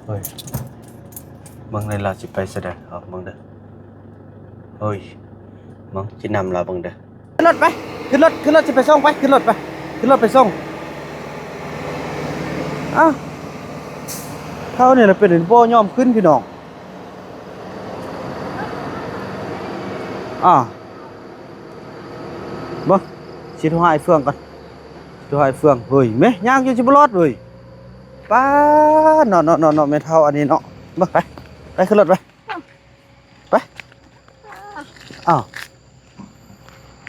ໂອ້ຍ ເບິ່ງເດີລາວຊິໄປຊະໃດ ເອົາເບິ່ງເດີ ໂອ້ຍ ເບິ່ງຊິນຳລາວເບິ່ງເດີ ຂຶ້ນລົດໄປ ຂຶ້ນລົດ ຂຶ້ນລົດຊິໄປສົ່ງໄປ ຂຶ້ນລົດໄປ ຂຶ້ນລົດໄປສົ່ງ ອ້າວ ເຮົານີ້ລະເປັນບໍ່ຍອມຂຶ້ນພີ່ນ້ອງ ອ້າວ ເບິ່ງ ຊິໂທຫາອ້າຍເຟືອງກ່ອນ ຊິໂທຫາອ້າຍເຟືອງ ເຮີ້ຍ ແມະ ຍ່າງຢູ່ຊິບໍ່ລອດເວີຍ ປ້າ ເນາະ ເນາະ ເນາະ ເນາະ ແມ່ເຖົ້າອັນນີ້ເນາະ ເບິ່ງ ໄປ ໄປຂຶ້ນລົດໄປ ໄປ ອ້າວ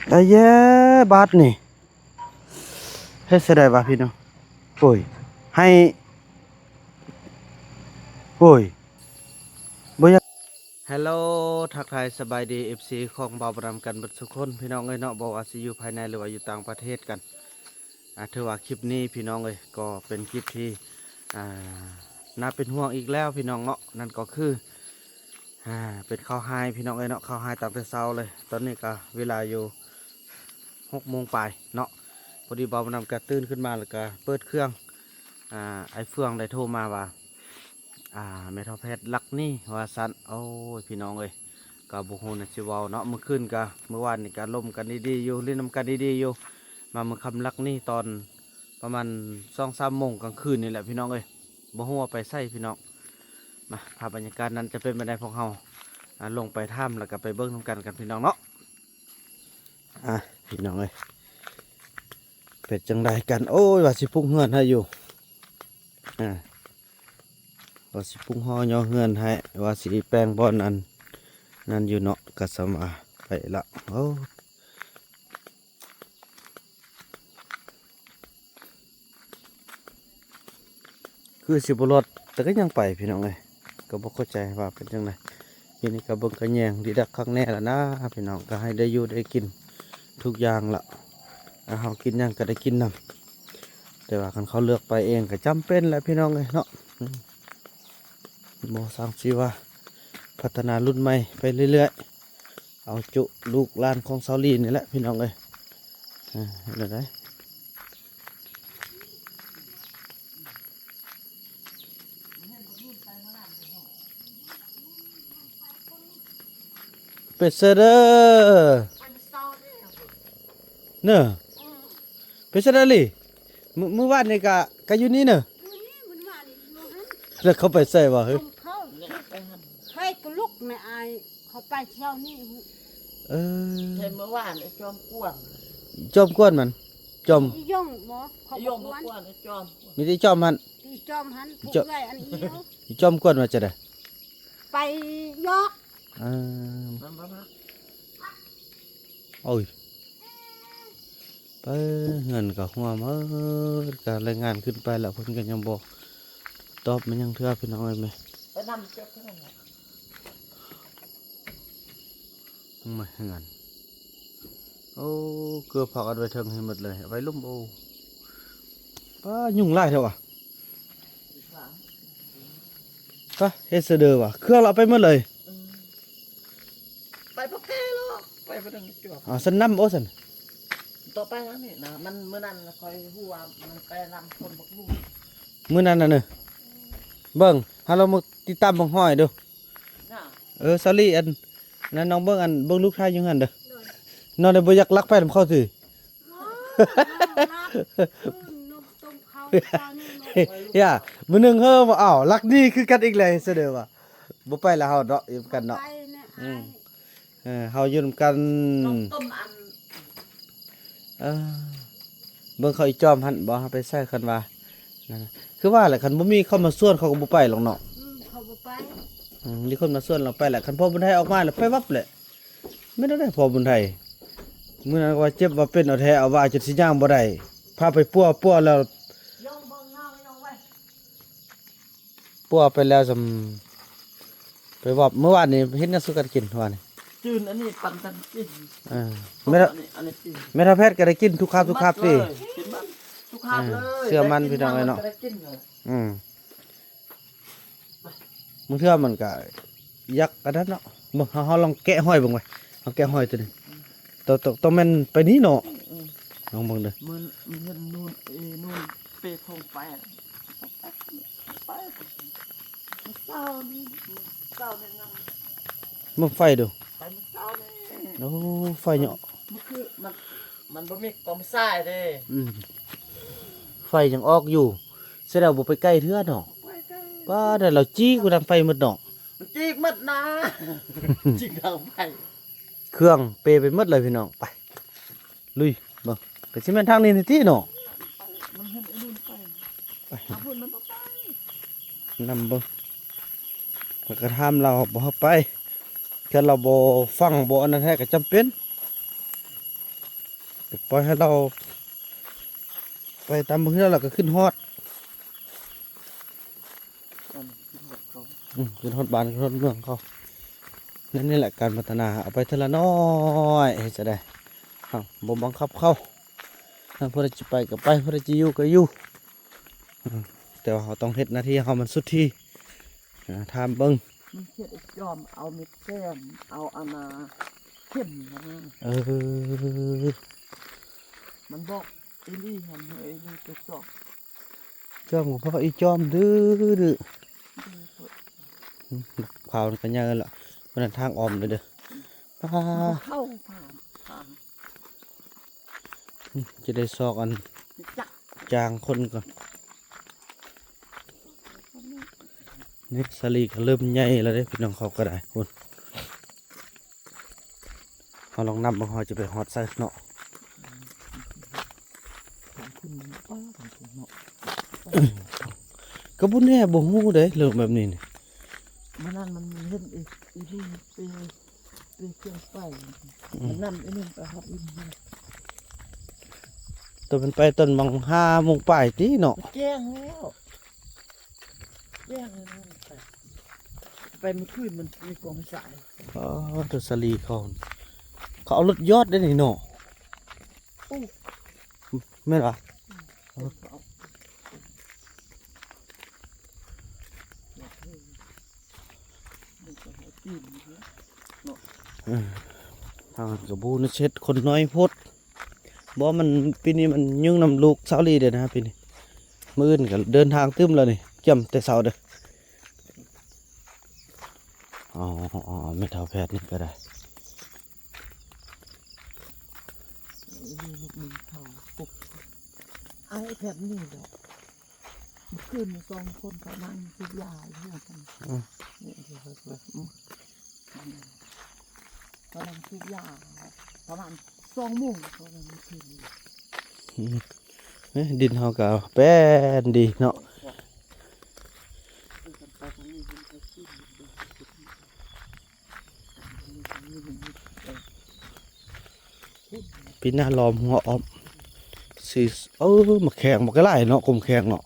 ໄອ້ແຍະ ບາດນີ້ ເຮັດຈັ່ງໃດວະພີ່ນ້ອງ ໂອ້ຍ ໃຫ້ ໂອ້ຍ ບໍ່ຢາກ ຮາໂລ ທັກທາຍສະບາຍດີ ເອັຟຊີ ຂອງບ່າວບຸນນຳກັນເບິດສູ່ຄົນ ພີ່ນ້ອງເອີຍເນາະ ບໍ່ວ່າຊິຢູ່ພາຍໃນ ຫຼືວ່າຢູ່ຕ່າງປະເທດກັນ ອ່າ ຖືວ່າຄລິບນີ້ພີ່ນ້ອງເອີຍ ກໍເປັນຄລິບທີ່ ອ່າ ໜ້າເປັນຫ່ວງອີກແລ້ວພີ່ນ້ອງເນາະ ນັ້ນກໍຄື ອ່າ ເປັນຂ່າວຮ້າຍພີ່ນ້ອງເອີຍເນາະ ຂ່າວຮ້າຍຕັ້ງແຕ່ເຊົ້າເລີຍ ຕອນນີ້ກໍເວລາຢູ່ຫົກໂມງປາຍເນາະ ພໍດີບ່າວບຸນນຳກໍຕື່ນຂຶ້ນມາ ແລ້ວກໍເປີດເຄື່ອງ ອ່າ ອ້າຍເຟືອງໄດ້ໂທມາວ່າ ອ່າ ແມ່ເຖົ້າແພດລັກໜີວ່າຊັ້ນ ໂອ້ຍ ພີ່ນ້ອງເອີຍ ກໍບໍ່ຮູ້ນະຊິເວົ້າເນາະ ມື້ຄືນກໍ ມື້ວານນີ້ກໍລົມກັນດີໆຢູ່ ຫຼິ້ນນຳກັນດີໆຢູ່ ມາມື້ຄ່ຳລັກໜີຕອນປະມານສອງສາມໂມງກາງຄືນນີ້ແຫຼະພີ່ນ້ອງເອີຍ ບໍ່ຮູ້ວ່າໄປໃສພີ່ນ້ອງ ມາ ພາບບັນຍາກາດນັ້ນຈະເປັນແບບໃດ ພວກເຮົາ ອ່າ ລົງໄປຖາມ ແລ້ວກໍໄປເບິ່ງນຳກັນກັນພີ່ນ້ອງເນາະ ອ່າ ພີ່ນ້ອງເອີຍ ເປັນຈັ່ງໃດກັນ ໂອ້ຍ ວ່າຊິປຸກເຮືອນໃຫ້ຢູ່ ອ່າ ວ່າຊິປຸກຫໍຍໍເຮືອນໃຫ້ ວ່າຊິແປງບ່ອນອັນນັ້ນຢູ່ເນາະ ກະສ່ຳວ່າໄປລະ ໂອ້ ຄືຊິບໍ່ລອດ ແຕ່ກໍຍັງໄປພີ່ນ້ອງເອີຍ ກໍບໍ່ເຂົ້າໃຈວ່າເປັນຈັ່ງໃດ ຢູ່ນີ້ກໍເບິ່ງກະແຍງດີດັກຄັກແນ່ລະນາພີ່ນ້ອງ ກໍໃຫ້ໄດ້ຢູ່ໄດ້ກິນທຸກຢ່າງລະ ອ່າ ເຮົາກິນຫຍັງກໍໄດ້ກິນນຳ ແຕ່ວ່າຄັນເຂົາເລືອກໄປເອງກໍຈຳເປັນແຫຼະພີ່ນ້ອງເອີຍເນາະ ອືມ ບໍ່ຊ່າງຊິວ່າ ພັດທະນາລຸ້ນໃໝ່ໄປເລື້ອຍໆ ເອົາຈຸລູກຫຼານຂອງສາວລີນີ້ແຫຼະພີ່ນ້ອງເອີຍ ເຮັດແນວໃດ ເປັນເຊີເດີ ເນີ ເປັນຈັ່ງໃດລີ ມື້ ມື້ວານນີ້ກະ ກະຢູ່ນີ້ເນີ ຢູ່ນີ້ມື້ວານນີ້ຢູ່ຫັ້ນ ແລ້ວເຂົາໄປໃສວະເຮີ້ຍ ເຂົາ ໃຜກະລຸກແມ່ອາຍ ເຂົາໄປເຊົ້ານີ້ ເອີ ແຕ່ມື້ວານໄອ້ຈອມກວນ ຈອມກວນມັນ ຈອມ ອີ່ຢອງບໍ່ ເຂົາບໍ່ກວນ ກວນໄອ້ຈອມ ມີແຕ່ອີ່ຈອມຫັ້ນ ອີ່ຈອມຫັ້ນ ຜູ້ເອື້ອຍອັນອີ່ຍ ອີ່ຈອມກວນວ່າຈັ່ງໃດ ໄປຢອກ ເອີ ມັນບໍ່ມາ ໂອ້ຍ ໄປເຮືອນກໍຮົ່ວໝົດ ກໍລາຍງານຂຶ້ນໄປແລ້ວ ເພິ່ນກໍຍັງບໍ່ຕອບມາຫຍັງເທື່ອ ພີ່ນ້ອງເອີຍ ແມ່ ໄປນຳເກັບເທົ່ານັ້ນແຫຼະ ມາເຮືອນ ໂອ້ ເກືອບພັກອັນໄວ້ເທິງໃຫ້ໝົດເລີຍ ໄວ້ລຸ່ມ ໂອ້ ປ້າ ຍຸງຫຼາຍແທ້ຫວາ ປະ ເຮັດສະເດີວ່າ ເຄື່ອງລະເອົາໄປໝົດເລີຍ ອືມ ໄປບໍ່ແກ້ລະ ໄປບໍ່ໄດ້ຈວບ ເອົາຊັ້ນນຳ ໂອ້ ຊັ້ນ ຕໍ່ໄປທາງນີ້ນະ ມັນ ມື້ນັ້ນຂ້ອຍຮູ້ວ່າມັນໄປນຳຄົນບັກລູກ ມື້ນັ້ນນະ ເບິ່ງ ຫາລອງມາຕິດຕາມເບິ່ງຮອຍດູ ນະ ເອີ ສາລີ ອັນນັ້ນ ນ້ອງເບິ່ງ ອັນ ເບິ່ງລູກຊາຍຢູ່ຫັ້ນເດີ ໂດຍ ນ້ອງໄດ້ບໍ່ຢາກລັກໄປນຳເຂົາຕິ ວ້າວ ນມຕົ້ມເຂົ້າ ເຈົ້ານີ້ເນາະ ຢ່າ ມື້ໜຶ່ງເຮີວ່າ ອ້າວ ລັກໜີຄືກັນອີກແລ້ວ ສະເດີວ່າ ບໍ່ໄປລະເຮົາເນາະ ຢູ່ນຳກັນເນາະ ບໍ່ໄປແນ່ ອືມ ອ້າຍ ເອີ ເຮົາຢູ່ນຳກັນ ນ້ອງຕົ້ມອັນ ເອີ ເບິ່ງເຂົາອີ່ຈອມຫັ້ນບໍ່ ເຮົາໄປໃສ່ ຄັນວ່ານັ້ນ ຄືວ່າແຫຼະ ຄັນບໍ່ມີຄົນມາຊວນ ເຂົາກໍບໍ່ໄປຫຼອກເນາະ ອືມ ເຂົາບໍ່ໄປ ອືມ ມີຄົນມາຊວນລາວໄປແຫຼະ ຄັນພໍ່ບຸນໄທອອກມາແລ້ວໄປວັບແຫຼະ ແມ່ນແນວໃດພໍ່ບຸນໄທ ມື້ນັ້ນວ່າເຈັບວ່າເປັນ ເອົາແທ້ເອົາວ່າຈົນຊິຍ່າງບໍ່ໄດ້ ພາໄປປົວ ປົວແລ້ວ ປົວໄປແລ້ວຊ່ຳ ໄປວັບ ມື້ວານນີ້ເຮັດຫຍັງສູ່ກັນກິນວານນີ້ ຈືນອັນນີ້ປັນກັນກິນ ເອີ ແມ່ນ ອັນນີ້ ອັນນີ້ ແມ່ນເຖົ້າແພດກໍໄດ້ກິນທຸກຄາບທຸກຄາບຕິ ກິນມັນທຸກຄາບເລີຍ ເຊື່ອມັນພີ່ນ້ອງເອີຍເນາະ ໄດ້ກິນເລີຍ ອືມ ບາງເທື່ອມັນກໍຢາກອັນນັ້ນເນາະ ເບິ່ງ ເຮົາ ເຮົາລອງແກະຫອຍເບິ່ງໄວ້ ເຮົາແກະຫອຍຕົວນີ້ ອືມ ຕ້ອງ ຕ້ອງ ຕ້ອງແມ່ນໄປນີ້ເນາະ ອືມ ລອງເບິ່ງເດີ ມັນ ມັນເຫັນນູນ ເອ ນູນເປທອງໄປ ໄປ ໄປ ໄປ ເຊົ້ານີ້ ມື້ເຊົ້ານີ້ນະ ເບິ່ງໄຟດູ ໄຟມື້ເຊົ້ານີ້ ໂອ້ ໄຟເນາະ ມັນຄື ມັນ ມັນບໍ່ມີກອງຊາຍເດ້ ອືມ ໄຟຍັງອອກຢູ່ ສະແດງວ່າບໍ່ໄປໃກ້ເທື່ອເນາະ ບໍ່ໄປໃກ້ ປ້າ ແຕ່ລາວຈີກໄປທາງໄຟໝົດເນາະ ມັນຈີກໝົດນະ ຈີກທາງໄຟ ເຄື່ອງເປໄປໝົດເລີຍພີ່ນ້ອງ ໄປ ລຸຍ ເບິ່ງ ກໍຊິແມ່ນທາງນີ້ນີ້ຕິເນາະ ມັນເຫັນໄອ້ນຸ່ນໄປ ໄປ ຫາພຸ້ນມັນບໍ່ໄປ ນຳເບິ່ງ ແລ້ວກໍຖາມລາວ ບໍ່ໃຫ້ໄປ ຄັນລາວບໍ່ຟັງ ບໍ່ອັນນັ້ນແທ້ ກໍຈຳເປັນ ກໍປ່ອຍໃຫ້ລາວໄປຕາມເມືອງ ແລ້ວລາວກໍຂຶ້ນຮອດ ອືມ ຂຶ້ນຮອດບ້ານ ຂຶ້ນຮອດເມືອງເຂົາ ນັ້ນນີ້ແຫຼະການພັດທະນາ ເອົາໄປເທື່ອລະໜ້ອຍ ເຮັດຈັ່ງໃດ ເຮົາບໍ່ບັງຄັບເຂົາ ເອີ ຜູ້ໃດຈະໄປກໍໄປ ຜູ້ໃດຈະຢູ່ກໍຢູ່ ອືມ ແຕ່ວ່າເຮົາຕ້ອງເຮັດໜ້າທີ່ເຮົາມັນສຸດທີ່ ອາ ຖາມເບິ່ງ ມັນເຮັດໄອ້ຈອມ ເອົາເມັດແຊມ ເອົາອັນນ່າ ເຂັມຫັ້ນນະ ເອີ ມັນບອກອີ່ຫຼີຫັ້ນ ເຮີ້ຍ ອີ່ຫຼີໄປຊອກ ຈອມກໍພໍອີ່ຈອມດື້ໆ ອືມ ພາວມັນກໍໃຫຍ່ລະ ເພາະນັ້ນທາງອ້ອມເດີ ອືມ ປາ ມັນບໍ່ເຂົ້າ ຜ່ານ ຜ່ານ ອືມ ຈະໄດ້ຊອກອັນ ຈັກ ຈ້າງຄົນກ່ອນ ນີ້ສາລີກໍເລີ່ມໃຫຍ່ແລ້ວເດ້ພີ່ນ້ອງ ເຂົາກໍໄດ້ພຸ້ນ ເຮົາລອງນັບເບິ່ງ ເຮົາຈະໄປຮອດໃສເນາະ ກໍບໍ່ແນ່ ບໍ່ຮູ້ເດ້ ເລື່ອງແບບນີ້ນີ້ ມື້ນັ້ນມັນເຫັນອີກ ອີກ ໄປ ໄປຄຽງໄປ ອືມ ມັນນຳອີ່ໜຶ່ງໄປຮອດອີ່ໜຶ່ງ ຕອນມັນໄປຕອນໝ່ອງຫ້າໂມງປາຍຕິເນາະ ແຈ້ງແລ້ວ ແຈ້ງແລ້ວ ໄປ ໄປມື້ຄືນມັນມີກອງສາຍ ອໍ ໂຕສາລີເຂົາ ເຂົາເອົາລົດຢອດໄດ້ນີ້ເນາະ ໂອ້ ແມ່ນຫວາ? ອືມ ເອີ ທາງກະບູນເຊັດຄົນນ້ອຍໂພດ ບໍ່ ມັນ ປີນີ້ມັນຫຍຸ້ງນຳລູກສາວລີເດ້ນະ ປີນີ້ ມື້ອື່ນກໍເດີນທາງຕື່ມແລ້ວນີ້ ກຽມແຕ່ເຊົ້າເດີ້ ອໍ ແມ່ເຖົ້າແພດນີ້ກໍໄດ້ ອ້າຍແພດນີ້ດອກ ເມື່ອຄືນນີ້ສອງຄົນເຂົານັ່ງສູບຢາຢູ່ ອືມ ນີ້ ເຂົານັ່ງສູບຢາປະມານສອງໂມງ ເຂົານັ່ງຄືນນີ້ ອືມ ເອີ ດິນເຮົາກໍແປ້ນດີເນາະ ປີໜ້າລ້ອມຫົວອອມ ຊິ ເອີ ໝາກແຂ້ງ ບັກຫຼາຍເນາະ ກົມແຂ້ງເນາະ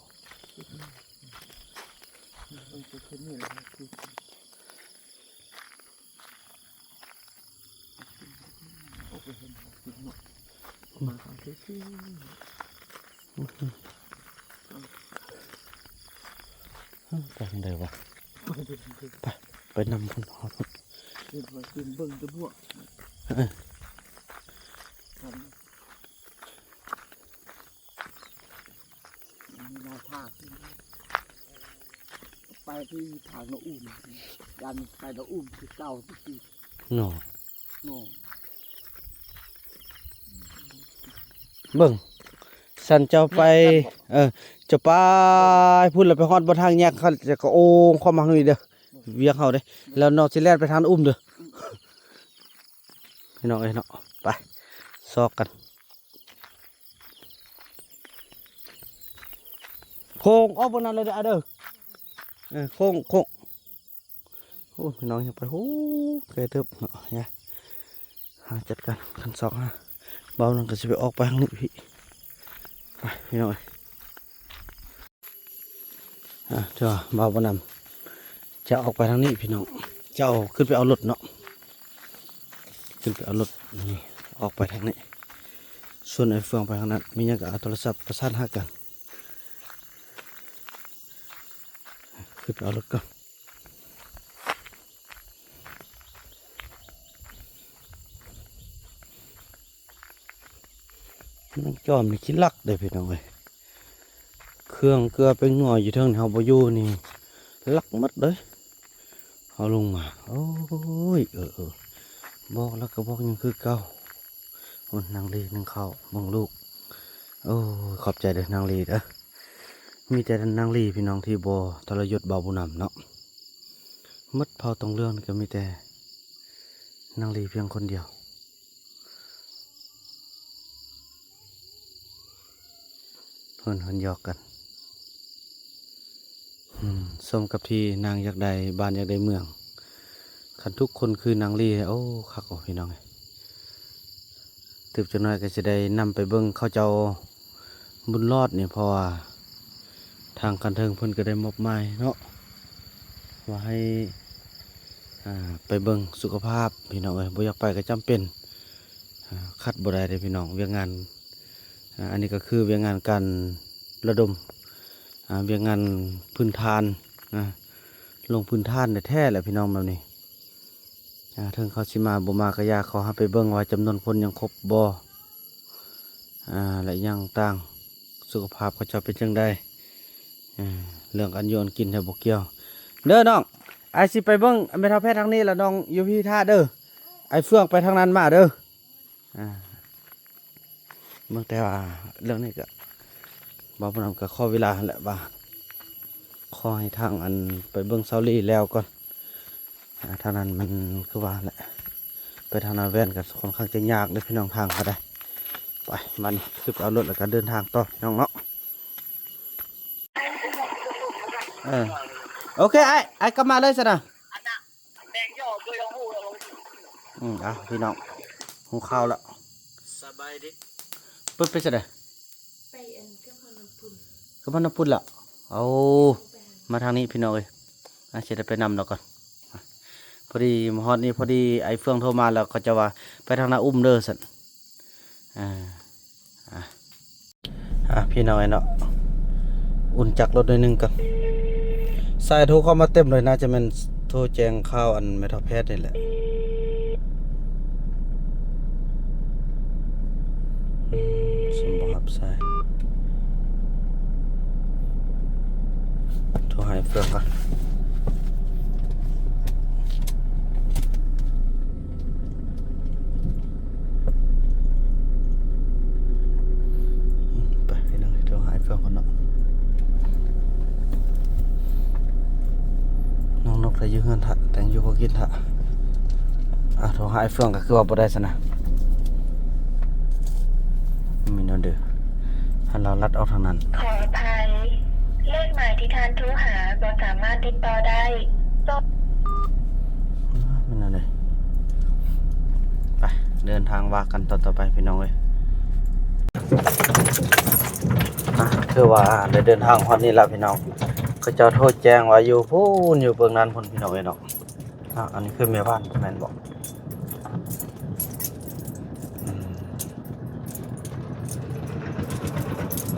ໄປທາງໃດວະ? ໄປ ໄປນຳເພິ່ນຮອດພຸ້ນ ເດີນໄປເບິ່ງແຕ່ບວກ ເອີ ມີຫຼາຍທາງ ໄປທີ່ທາງນາອູມ ຢ້ານໄປນາອູມຄືເກົ່າ ເນາະ ເນາະ ເບິ່ງ ສັນເຈົ້າໄປ ເອີ ເຈົ້າໄປພຸ້ນ ແລ້ວໄປຮອດບ່ອນທາງແຍກ ເຂົາຈະກະໂອງເຂົ້າມາທາງນີ້ເດີ້ ວຽກເຮົາເດ້ ແລ້ວນ້ອງຊິແລ່ນໄປທາງນາອູມເດີ້ ພີ່ນ້ອງເອີຍເນາະ ໄປ ຊອກກັນ ໂຄ້ງອອກເບິ່ງນັ້ນເລີຍເດີ້ ເດີ ເອີ ໂຄ້ງ ໂຄ້ງ ໂອ້ ພີ່ນ້ອງ ຍັງໄປ ໂອ້ ໄກເຕີບເນາະ ຫາຈັດການ ຄັນຊອກຫາ ບ່າວນັ້ນກໍຊິໄປ ອອກໄປທາງນີ້ ພີ່ ໄປ ພີ່ນ້ອງເອີຍ ອ່າ ເຈົ້າ ບ່າວບໍ່ນຳ ຈະອອກໄປທາງນີ້ພີ່ນ້ອງ ເຈົ້າຂຶ້ນໄປເອົາລົດເນາະ ຂຶ້ນໄປເອົາລົດນີ້ ອອກໄປທາງນີ້ ສ່ວນໄອ້ເຟືອງໄປທາງນັ້ນ ມີຫຍັງກໍເອົາໂທລະສັບປະສານຫາກັນ ຂຶ້ນໄປເອົາລົດກ່ອນ ນາງຈອມນີ້ຂີ້ລັກເດ້ພີ່ນ້ອງເອີຍ ເຄື່ອງເກືອແປ້ງນົວຢູ່ເທິງນີ້ ເຮົາບໍ່ຢູ່ນີ້ລັກໝົດເລີຍ ເຮົາລົງມາ ໂອ້ຍ ເອີ ເອີ ບອກແລ້ວກໍບອກຍັງຄືເກົ່າ. ໂອ້ ນາງລີໜຶ້ງເຂົ້າເບິ່ງລູກ. ໂອ້ ຂອບໃຈເດີນາງລີເດີ. ມີແຕ່ນາງລີພີ່ນ້ອງທີ່ບໍ່ທໍລະຍົດບ່າວບຸນນຳເນາະ. ໝົດເຜົ່າຕົງເຫຼືອງນີ້ກໍມີແຕ່ນາງລີພຽງຄົນດຽວ. ເພິ່ນ ເພິ່ນຫຍອກກັນ. ອືມ ສົມກັບທີ່ນາງຢາກໄດ້ບ້ານຢາກໄດ້ເມືອງ. ຄັນທຸກຄົນຄືນາງລີ ໂອ້ ຄັກ ໂອ້ ພີ່ນ້ອງເອີຍ. ຕື່ມຈັກໜ້ອຍກໍຊິໄດ້ນຳໄປເບິ່ງເຂົາເຈົ້າບຸນລອດນີ້ ເພາະວ່າທາງຂັ້ນເທິງເພິ່ນກໍໄດ້ມອບໝາຍເນາະ ວ່າໃຫ້ ອ່າ ໄປເບິ່ງສຸຂະພາບ ພີ່ນ້ອງເອີຍ. ບໍ່ຢາກໄປກໍຈຳເປັນ ອ່າ ຂັດບໍ່ໄດ້ເດ້ພີ່ນ້ອງ ວຽກງານ. ອ່າ ອັນນີ້ກໍຄືວຽກງານການລະດົມ ອ່າ ວຽກງານພື້ນຖານ ອ່າ ລົງພື້ນຖານແທ້ໆແຫຼະພີ່ນ້ອງ ແບບນີ້. ອ່າ ເຖິງເຂົາຊິມາບໍ່ມາກໍຢ່າ ຂໍໃຫ້ໄປເບິ່ງວ່າຈຳນວນຄົນຍັງຄົບບໍ່ ອ່າ ແລະ ຢ່າງຕ່າງ ສຸຂະພາບເຂົາເຈົ້າເປັນຈັ່ງໃດ. ອ່າ ເລື່ອງການຢູ່ການກິນແທ້ບໍ່ກ່ຽວເດີນ້ອງ. ອ້າຍຊິໄປເບິ່ງແມ່ເຖົ້າແພດທາງນີ້ ແລ້ວນ້ອງຢູ່ພີ້ຖ້າເດີ. ອ້າຍເຟືອງໄປທາງນັ້ນມາເດີ. ອ່າ ເບິ່ງແຕ່ວ່າເລື່ອງນີ້ກໍ ບ່າວບຸນນຳກໍຂໍເວລາຫັ້ນແຫຼະ ວ່າຂໍໃຫ້ທາງອັນໄປເບິ່ງສາວລີແລ້ວກ່ອນ. ອ່າ ທາງນັ້ນມັນຄືວ່າແຫຼະ ໄປທາງນາແວ່ນກໍຄ່ອນຂ້າງຈະຍາກເດ້ພີ່ນ້ອງ ທາງກໍໄດ້. ໄປ ມານີ້ ຂຶ້ນໄປເອົາລົດ ແລ້ວກໍເດີນທາງຕໍ່ພີ່ນ້ອງເນາະ. ເອີ ໂອເຄ ອ້າຍ ອ້າຍກັບມາເລີຍຊັ້ນນະ. ອືມ ອ່ະ ພີ່ນ້ອງ ຫຸງເຂົ້າລະ. ສະບາຍດີ. ເພິ່ນໄປໃສ? ໄປອັນ ກັບເຮົານ້ຳປຸ້ນ. ກັບເຮົານ້ຳປຸ້ນລະ. ໂອ້ ມາທາງນີ້ພີ່ນ້ອງເອີຍ. ອ່ະ ຊິໄດ້ໄປນຳລາວກ່ອນ. ພໍດີມາຮອດນີ້ ພໍດີອ້າຍເຟືອງໂທມາແລ້ວ ເຂົາເຈົ້າວ່າໄປທາງນາອຸ້ມເດີຊັ້ນ. ອ່າ ອ່າ ອ່າ ພີ່ນ້ອງເອີຍເນາະ ອຸ່ນຈັກລົດໜ້ອຍໜຶ່ງກ່ອນ. ສາຍໂທເຂົ້າມາເຕັມເລີຍ ໜ້າຈະແມ່ນໂທແຈ້ງຂ່າວອັນແມ່ເຖົ້າແພດນີ້ແຫຼະ. ອືມ ສຳບໍ່ຮັບສາຍ ໂທຫາອ້າຍເຟືອງກ່ອນ. ໄປພີ່ນ້ອງ ໂທຫາອ້າຍເຟືອງກ່ອນເນາະ. ນ້ອງນົກໄດ້ຢູ່ເຮືອນຖ້າ ແຕ່ງຢູ່ກໍກິນຖ້າ. ອ່າ ໂທຫາອ້າຍເຟືອງກໍຄືວ່າບໍ່ໄດ້ຊັ້ນນະ. ມີແນວເດີ ໃຫ້ລາວລັດອອກທາງນັ້ນ. ຂໍອະໄພ ເລກໝາຍທີ່ທ່ານໂທຫາບໍ່ສາມາດຕິດຕໍ່ໄດ້. ແມ່ນແນວໃດ? ໄປ ເດີນທາງວ່າກັນຕໍ່ໆໄປພີ່ນ້ອງເອີຍ. ອ່າ ຄືວ່າໄດ້ເດີນທາງຮອດນີ້ແລ້ວພີ່ນ້ອງ. ເຂົາເຈົ້າໂທແຈ້ງວ່າຢູ່ພຸ້ນ ຢູ່ເບື້ອງນັ້ນພຸ້ນພີ່ນ້ອງເອີຍເນາະ. ອ່າ ອັນນີ້ຄືແມ່ບ້ານແມ່ນບໍ່? ອືມ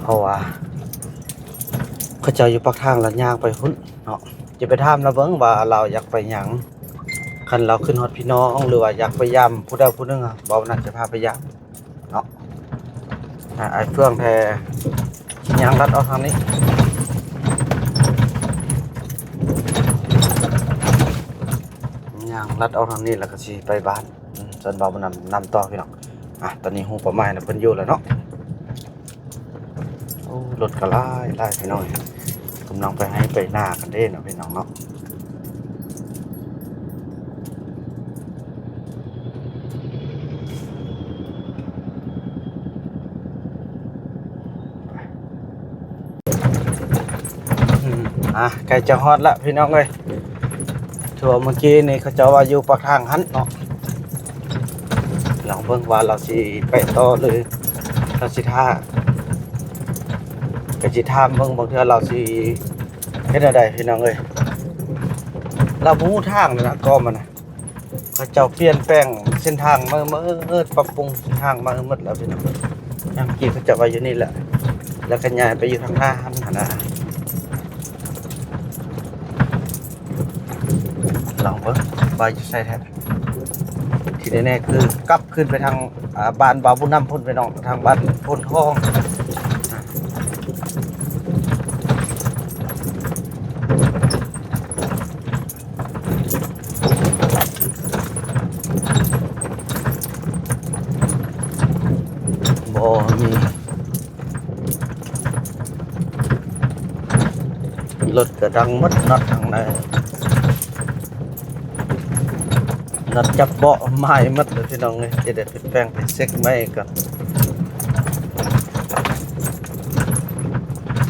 ເພາະວ່າເຂົາເຈົ້າຢູ່ປາກທາງ ແລ້ວຍ່າງໄປພຸ້ນເນາະ. ຈະໄປຖາມລາວເບິ່ງວ່າລາວຢາກໄປຫຍັງ. ຄັນລາວຂຶ້ນຮອດພີ່ນ້ອງ ຫຼືວ່າຢາກໄປຢາມຜູ້ໃດຜູ້ໜຶ່ງ ບ່າວບຸນນຳຈະພາໄປຢາມເນາະ. ອ່າ ອ້າຍເຟືອງແທ້ ຍ່າງລັດອອກທາງນີ້ ຍ່າງລັດອອກທາງນີ້ ແລ້ວກໍຊິໄປບ້ານ. ອືມ ສ່ວນບ່າວບຸນນຳ ນຳຕໍ່ພີ່ນ້ອງ. ອ່ະ ຕອນນີ້ຮູ້ເປົ້າໝາຍແລ້ວ ເພິ່ນຢູ່ແລ້ວເນາະ. ໂອ້ ລົດກໍຫຼາຍໆ ພີ່ນ້ອງ ກຳລັງໄປໄຮ່ໄປນາກັນເດ້ເນາະ ພີ່ນ້ອງເນາະ. ອືມ ອ່ະ ໃກ້ຈະຮອດລະພີ່ນ້ອງເອີຍ. ຖືວ່າມື້ກີ້ນີ້ເຂົາເຈົ້າວ່າຢູ່ປາກທາງຫັ້ນເນາະ. ລອງເບິ່ງວ່າລາວຊິໄປຕໍ່ ຫຼືລາວຊິຖ້າ. ກໍຊິຖາມເບິ່ງ ບາງເທື່ອລາວຊິເຮັດແນວໃດພີ່ນ້ອງເອີຍ. ລາວບໍ່ຮູ້ທາງນະ ກໍມັນນະ. ເຂົາເຈົ້າປ່ຽນແປງເສັ້ນທາງໃໝ່ໝົດ ປັບປຸງເສັ້ນທາງໃໝ່ໝົດແລ້ວພີ່ນ້ອງ. ຍາມກີ້ເຂົາເຈົ້າໄວ້ຢູ່ນີ້ແຫຼະ ແລ້ວກໍຍ້າຍໄປຢູ່ທາງໜ້າຫັ້ນນະ. ລອງເບິ່ງວ່າຢູ່ໃສແທ້. ທີ່ແນ່ໆຄືກັບຄືນໄປທາງ ອ່າ ບ້ານບ່າວບຸນນຳພຸ້ນພີ່ນ້ອງ ທາງບ້ານໂພນທອງ. ອ່າ. ລົດກະດັງໝົດ ນັອດທາງໃນ ນັອດຈັບເບາະໄມ້ໝົດເລີຍພີ່ນ້ອງເອີຍ. ຈະໄດ້ໄປແປງໄປເຊັກໃໝ່ກ່ອນ.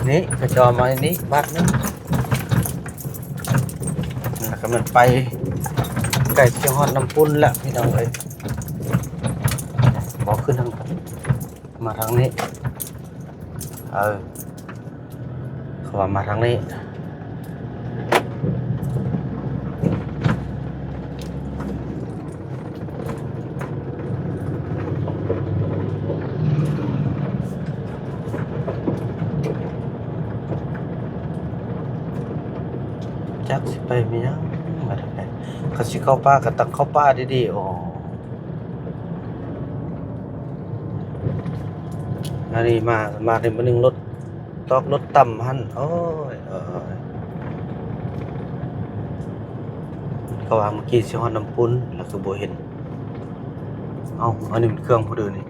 ນີ້ກະຈອມານີ້ບາດໜຶ່ງ ແລ້ວກະມັນໄປໃກ້ຊິຮອດນ້ຳປຸ້ນແລ້ວພີ່ນ້ອງເອີຍ. ບໍ່ຂຶ້ນທາງ ມາທາງນີ້ ເອີ ເຂົາວ່າມາທາງນີ້. ຈັກຊິໄປແມ່ນຫຍັງ ມາທາງໃດ. ຄັນຊິເຂົ້າປ່າກະຕ້ອງເຂົ້າປ່າດີໆ. ໂອ້ ອັນນີ້ມາ ມາໃນມື້ໜຶ່ງລົດ ຕອກລົດຕ່ຳຫັ້ນ. ໂອ້ຍ ໂອ້ຍ ເຂົາວ່າເມື່ອກີ້ຊິຮອດນ້ຳປຸ້ນ ແລ້ວຄືບໍ່ເຫັນ. ເອົ້າ ອັນນີ້ມັນເຄື່ອງຜູ້ໃດນີ້?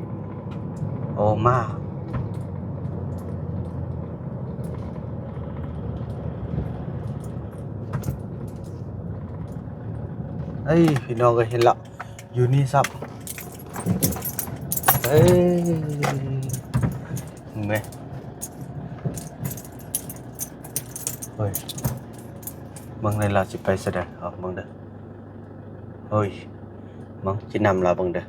ໂອ້ ມາ ເອີຍ ພີ່ນ້ອງເອີຍ ເຫັນລະ ຢູ່ນີ້ຊ້ຳ. ເອີຍ ເຫັນໄໝ? ໂອ້ຍ ເບິ່ງແດ່ລາວຊິໄປຊະໃດ. ເອົາເບິ່ງເດີ ໂອ້ຍ ເບິ່ງຊິນຳລາວເບິ່ງເດີ.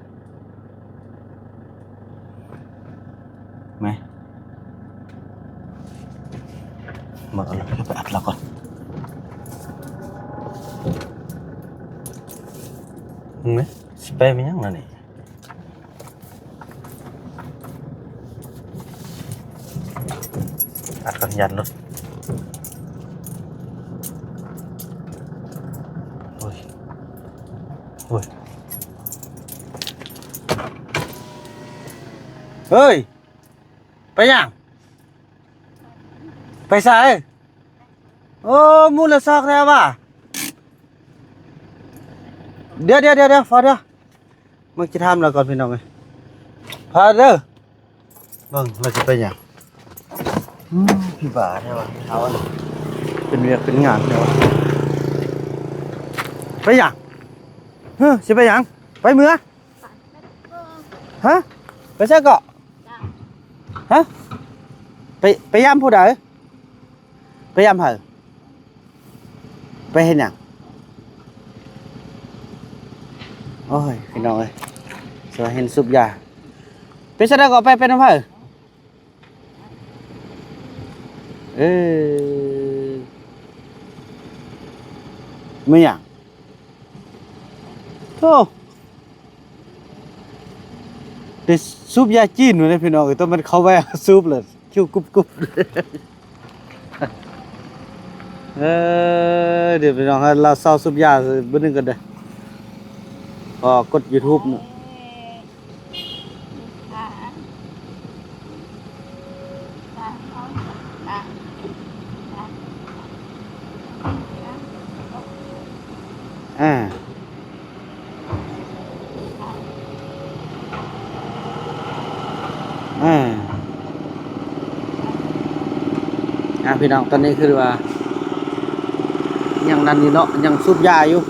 ແມ່ ມາເອົາລະ ໄປອັດລາວກ່ອນ. ແມ່ ຊິໄປແມ່ນຫຍັງລະນີ້? ອັດກັນ ຢ້ານລົດ. ໂອ້ຍ ໂອ້ຍ ເຮີ້ຍ ໄປຫຍັງ? ໄປໃສ? ໂອ້ ໝູ່ລະຊອກແທ້ຫວາ. ດຽວໆໆໆ ຟ້າວເດີ ມາຊິຖາມລາວກ່ອນພີ່ນ້ອງເອີຍ. ຟ້າວເດີ ເບິ່ງລາວຊິໄປຫຍັງ? ອືມ ຄືບ້າແທ້ຫວາ ເອົາອັນນີ້ ເປັນວຽກເປັນງານແທ້ຫວາ. ໄປຫຍັງ? ເຮີ ຊິໄປຫຍັງ? ໄປເມືອ? ຮະ? ໄປໃສເກາະ? ຮະ? ໄປ ໄປຢາມຜູ້ໃດ? ໄປຢາມໃຜ? ໄປເຮັດຫຍັງ? ໂອ້ຍ ພີ່ນ້ອງເອີຍ ສະວ່າເຫັນສູບຢາ. ເປັນຈັ່ງໃດກໍໄປ ໄປນຳໃຜ? ເອີ ແມ່ນຫຍັງ? ໂທ້ ໄປສູບຢາຈີນມາເດ້ພີ່ນ້ອງເອີຍ. ຕ້ອງແມ່ນເຂົ້າໄວ້ສູບເລີຍ ຄິວກຸບໆ. ເອີ ດຽວພີ່ນ້ອງ ລາວເຊົາສູບຢາເບິ່ງໜຶ່ງກ່ອນເດີ ຂໍກົດຢູທູບເນາະ. ອາ ອາ ອາ ພີ່ນ້ອງ ຕອນນີ້ຄືວ່າຍັງນັ້ນຢູ່ເນາະ ຍັງສູບຢາຢູ່.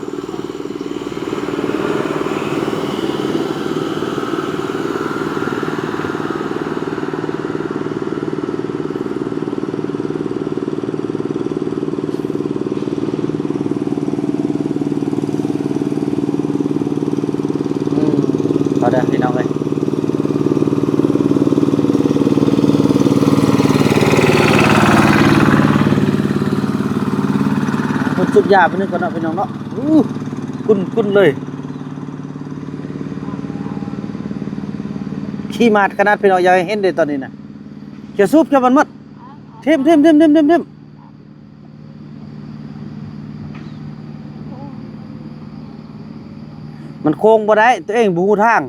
ອືມ ຂໍເດີພີ່ນ້ອງເອີຍ ເພິ່ນສູບຢາເພິ່ນກ່ອນເນາະ ພີ່ນ້ອງເນາະ. ອູ້ ກຸ້ນໆເລີຍ ຂີ້ໝາດຂະໜາດ ພີ່ນ້ອງ ຢາກໃຫ້ເຫັນເດ້ຕອນນີ້ນະ. ຂຽວສູບຂຽວມັນໝົດ ຖິ້ມໆໆໆໆ ມັນໂຄ້ງບໍ່ໄດ້ ຕົວເອງບໍ່ຮູ້ທາງ.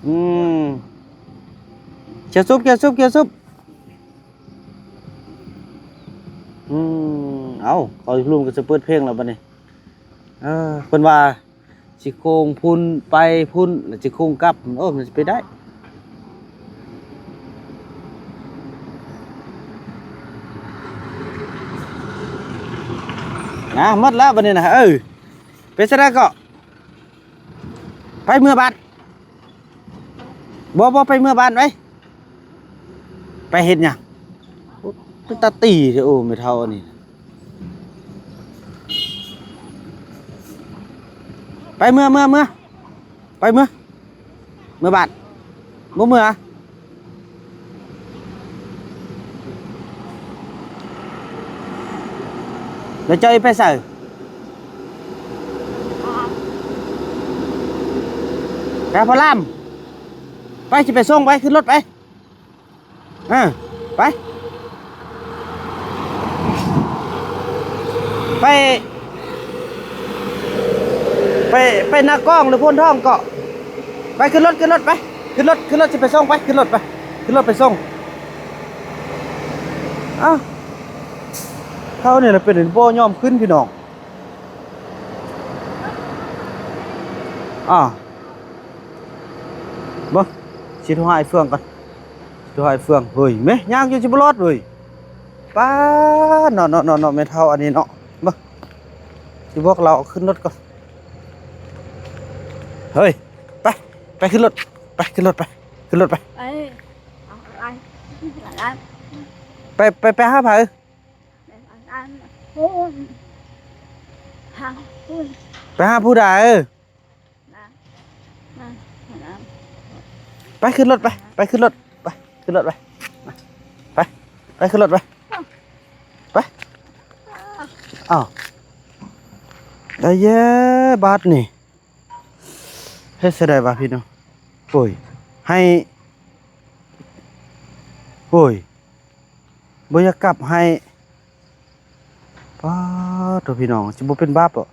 ອືມ ຂຽວສູບ ຂຽວສູບ ຂຽວສູບ. ອືມ ເອົ້າ ເຂົາລົມກໍຈະເປີດເພງແລ້ວບັດນີ້. ເອີ ເພິ່ນວ່າຊິໂຄ້ງພຸ້ນ ໄປພຸ້ນ ແລ້ວຊິໂຄ້ງກັບ. ໂອ້ ມັນຊິໄປໄດ້? ນະ ໝົດແລ້ວບັດນີ້ນະ. ເອີ ເປັນຈັ່ງໃດເກາະ? ໄປເມືອບ້ານ. ບໍ່ ບໍ່ ໄປເມືອບ້ານໄວ້. ໄປເຮັດຫຍັງ? ໂອ້ ເປັນຕາຕີແທ້. ໂອ້ ແມ່ເຖົ້າອັນນີ້. ໄປເມືອ ເມືອ ເມືອ ໄປເມືອ ເມືອບ້ານ. ບໍ່ເມືອ. ແລ້ວເຈົ້າຊິໄປໃສ? ໄປພະລາມ. ໄປ ຊິໄປສົ່ງໄປ. ຂຶ້ນລົດໄປ. ເອີ ໄປ ໄປ ໄປນາກອງ ຫຼື ໂພນທອງເກາະ. ໄປ ຂຶ້ນລົດ ຂຶ້ນລົດໄປ. ຂຶ້ນລົດ ຂຶ້ນລົດ ຊິໄປສົ່ງໄປ. ຂຶ້ນລົດໄປ ຂຶ້ນລົດໄປສົ່ງ. ອ້າວ ເຂົານີ້ລະເປັນບໍ່ຍອມຂຶ້ນພີ່ນ້ອງ. ອ້າວ ເບິ່ງ ຊິໂທຫາອ້າຍເຟືອງກ່ອນ. ໂທຫາອ້າຍເຟືອງ. ເຮີ້ຍ ແມ່ ຍ່າງຢູ່ຊິບໍ່ລອດເວີຍ. ປ້າ ເນາະ ເນາະ ເນາະ ເນາະ ແມ່ເຖົ້າອັນນີ້ເນາະ. ເບິ່ງ ຊິບອກລາວຂຶ້ນລົດກ່ອນ. ເຮີ້ຍ ໄປ ໄປຂຶ້ນລົດ ໄປ ຂຶ້ນລົດໄປ ຂຶ້ນລົດໄປ. ໄປ ໄປ ໄປຫາໃຜ? ໄປຫາຜູ້ ຫາຜູ້ ໄປຫາຜູ້ໃດ? ນະ ນະ ນະ ໄປຂຶ້ນລົດໄປ ໄປຂຶ້ນລົດໄປ ຂຶ້ນລົດໄປ ໄປ ໄປຂຶ້ນລົດໄປ ໄປ. ອ້າວ ໄດ້ແຍະບາດນີ້. ເຮັດຈັ່ງໃດວະພີ່ນ້ອງ? ໂອ້ຍ ໃຫ້ ໂອ້ຍ ບໍ່ຢາກກັບໃຫ້. ປ້າໂທ້ ພີ່ນ້ອງ ຊິບໍ່ເປັນບາບບໍ?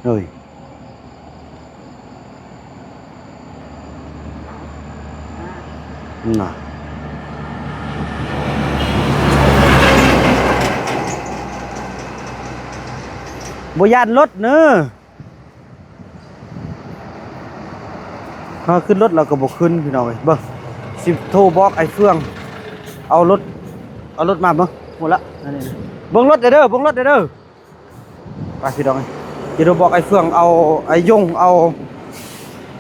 ເອີຍ ນະ ບໍ່ຢ້ານລົດເນີ. ເຮົາຂຶ້ນລົດລາວກໍບໍ່ຂຶ້ນ ພີ່ນ້ອງເອີຍ. ເບິ່ງ ຊິໂທບອກອ້າຍເຟືອງ ເອົາລົດ ເອົາລົດມາເບິ່ງ. ໝົດລະ ອັນນີ້ ເບິ່ງລົດແດ່ເດີ ເບິ່ງລົດແດ່ເດີ. ໄປ ພີ່ນ້ອງເອີຍ ຊິໂທບອກອ້າຍເຟືອງ ເອົາອ້າຍຍົງ ເອົາ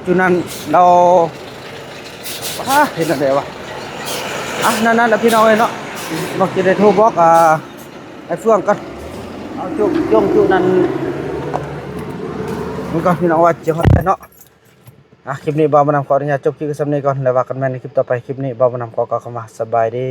ຈຸນັ້ນລາວ. ອ້າ ເຮັດແນວໃດວະ? ອ່ະ ນັ້ນໆ ລະ ພີ່ນ້ອງເອີຍເນາະ. ມັກຈະໄດ້ໂທບອກ ອ່າ ອ້າຍເຟືອງກ່ອນ. ເອົາຈຸຍົງຈຸນັ້ນມັນກ່ອນ ພີ່ນ້ອງ ວ່າຈະຮອດໄດ້ເນາະ. ອ່ະ ຄລິບນີ້ບ່າວບຸນນຳຂໍອະນຸຍາດຈົບຄລິບໄວ້ສ່ຳນີ້ກ່ອນ ແລ້ວວ່າກັນໃໝ່ໃນຄລິບຕໍ່ໄປ. ຄລິບນີ້ບ່າວບຸນນຳຂໍກ່າວຄຳວ່າສະບາຍດີ.